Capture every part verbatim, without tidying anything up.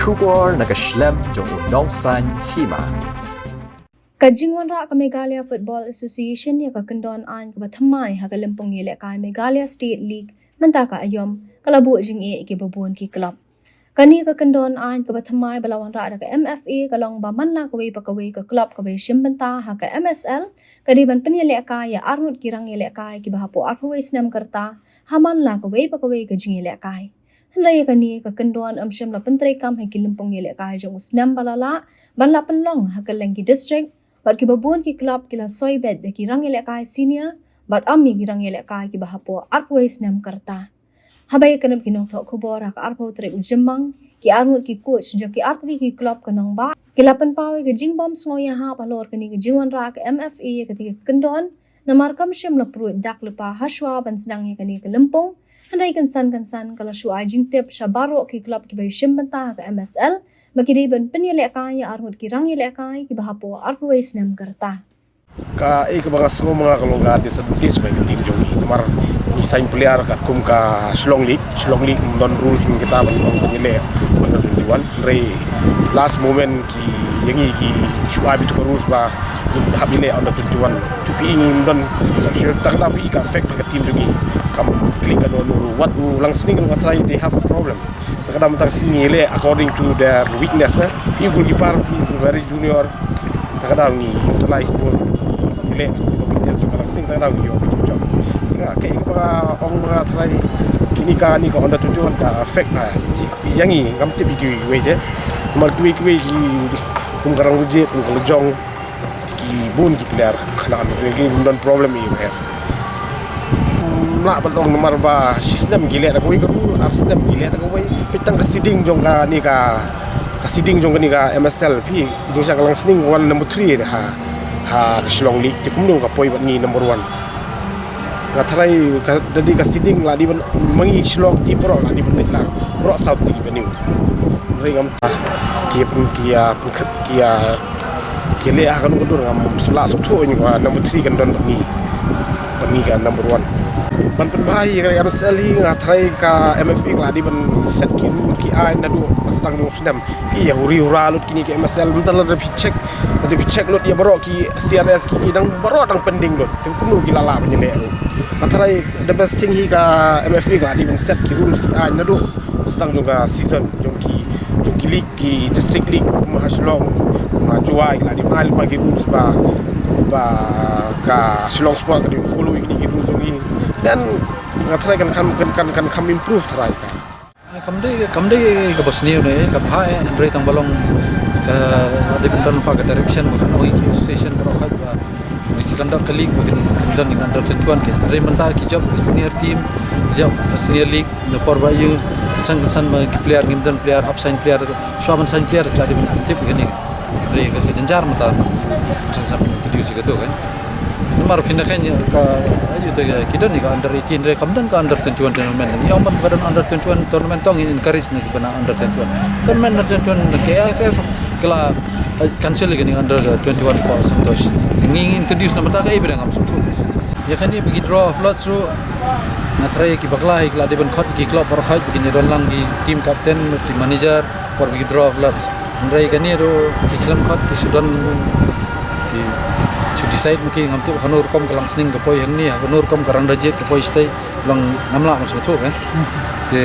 Khubor na ka shlem jong u Nongsaiñ Hima. Ka jingwanrah ka Meghalaya Football Association ïa ka kyndon aiñ kaba thymmai ha ka lympung ïalehkai Meghalaya State League mynta ka aïom ka la buh jingeh ïa kiba bun ki club. Kane ka kyndon aiñ kaba thymmai ba la wanrah da ka M F A ka long ba man la kawei pa kawei ka club kaba ïashim bynta ha ka M S L ka dei ban pynïalehkai ïa arngut ki rangïalehkai kiba hapoh arphew wei snem ka rta ha man la kawei pa kawei ka jingïalehkai. Hynrei ïa kane ka kyndon ym shym la pyntreikam ha ki lympung ïalehkai jong u snem ba la lah ban la pynlong ha kylleng ki district, bad kiba bun ki club ki la soi beit da ki rangïalehkai senior bad ym ïa ki rangïalehkai kiba hapoh arphew wei snem ka rta. Haba ïakynduh ki nongthoh khubor ha ka arphew tarik u Jymmang, ki arngut ki coach jong ki artylli ki club ka nongbah ki la pynpaw ïa ka jingbym sngewsih halor kane ka jingwanrah ka M F A ïa kata ka kyndon, namar kam shym la pruid dak lypa hashwa ban sdang ïa kane ka lympung. Hynrei kynsan kynsan ka la shu ai jingtip sha baroh ki club kiba ïashim bynta ha ka M S L ba ki dei ban pynïalehkai ïa arngut ki rangïalehkai kiba hapoh arphew wei snem ka rta. Kaei kaba nga sngew ma nga ka long ka disadvantage ba ïa ka team jong ngi. Namar ngi sign player katkum ka Shillong League, Shillong League ym don rules ym kita ban ong ban ïaleh under twenty-one. Hynrei last moment ki ïa ngi ki shu ai beit ka rules ba hap ïaleh under twenty-one. To phi ngi ym don substitute, ta ka daw phi ka affect ha ka team jong ngi. Kam klik ka don ruh wat u Langsning ruh nga tharai they have a problem. Ta ka daw mynta ka sngi ngi ïaleh according to their weakness, eh. Phi goalkeeper, he is very junior. Ta ka daw ngi utilize bun, ngi ïaleh ka weakness jong ka Langsning, ta ka daw ngi ïoh ka jingjoh. Te nga kaei kaba ong ma nga tharai kine ka, kane ka under twenty-one ka affect ïa ngi, ngam tip ïa kiwei kiwei te. Namar kiwei kiwei ki kum ka Rangbajit, kum ka Lajong, te ki bun ki player khnang ki don problem ïa ki. Ym lah ban ong namar ba shi snem ki leh da kawei ka rule, ar snem ki leh da kawei. Peit tang ka seeding jong kane ka, ka seeding jong kane ka M S L, phi, jingshisha ka Langsning ka wan number three ha, ha ka Shillong League, te kumno ka poi bad ngi number one. Nga tharai ka, da dei ka seeding la dei ban, ma ngi Shillong te baroh la dei ban leit la, baroh South te ki ban ïoh. Hynrei ngam ta ki pyn, ki ïa pyn, ki ïa, ki leh ha kano ka dur, ngam shu lah sngewthuh ïa ka number three kan don bad ngi, bad ngi ka number one. Ban pynbha ïa ka M S L hi nga tharai ka M F A ka la dei ban set ki rule ki aiñ naduh ba sdang jong u snem. Ki ïa huri hura lut kine ki M S L, mynta lada phi check, lada phi check lut ïa baroh ki C R S ki, ki dang baroh dang pending lut. Te kumno ki la lah ban ïaleh ruh. Nga tharai the best thing hi ka M F A ka la dei ban set ki rules ki aiñ naduh ba sdang jong ka season, jong ki, jong ki league, ki district league, kum ha Shillong, kum ha Jowai, ki la dei ban ai lypa ki rules ba, ba ka Shillong Sport ka dei ban follow ïa kine ki rules jong ngi. Then nga tharai kan, kan, kan, kan, kan kham improve tharai ka. Kam dei, kam dei kaba sniew ne, kaba heh, hynrei tang ba long ka dei ban don pat ka direction ba kan ong ïa ki association baroh khoit ba ki conduct ka league ba kin, kin don ïa ka under twenty-one ki. Hynrei mynta ki jop ka senior team, ki jop ka senior league, na por ba ïa kynsan kynsan ba ki player ngim don player, hap sign player, shuwa ban sign player ka dei ban tip ïa kane. Hynrei ka, ka jynjar mynta, kynsan kynsan ban introduce ïa kato ka. Namar phin da khein ka, ïa te ki don ïa ka under eighteen, hynrei kam don ka under twenty-one tournament. Ïa ong ban ka don under twenty-one tournament tang in encourage na ki bana under twenty-one. Tournament under twenty-one ka K I F F ka la, eh, cancel ïa kane under twenty-one por Santosh. Ngi introduce na mynta ka, eh, ba dang ngam sngewthuh. Ïa kane ba ki draw of lots ruh nga tharai ki bakla hi ki la dei ban khot ki club baroh khoit ba kin ïa don lang ki team captain, ki manager, por ba ki draw of lots. Hynrei kane ruh ki khlem khot, ki shu don, ki shu decide ma ki, ngam tip ha kano rukom ka Langsning ka poi hangne, ha kano rukom ka Rangbajit ka poi shatei, long ngam lah ban sngewthuh, eh. Te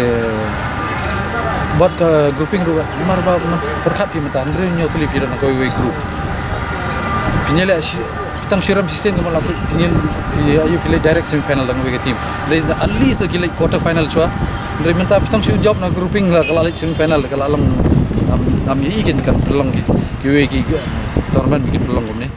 bad ka grouping ruh, namar ba pyrkhat phi mynta hynriew hynñiew tylli phi don ha kawei kawei group. Phin ïaleh shi, tang shi rem shi sien ka mut la phi, phin ïa, phi ïa, phi leit direct semi final da kawei ka team. Leit at least da ki leit quarter final shuwa. Hynrei mynta phi tang shu jop na grouping la ka la leit semi final, ka la long, ngam, ngam ïohi kin kan pynlong ki, kiwei ki tournament ba kin pynlong kumne.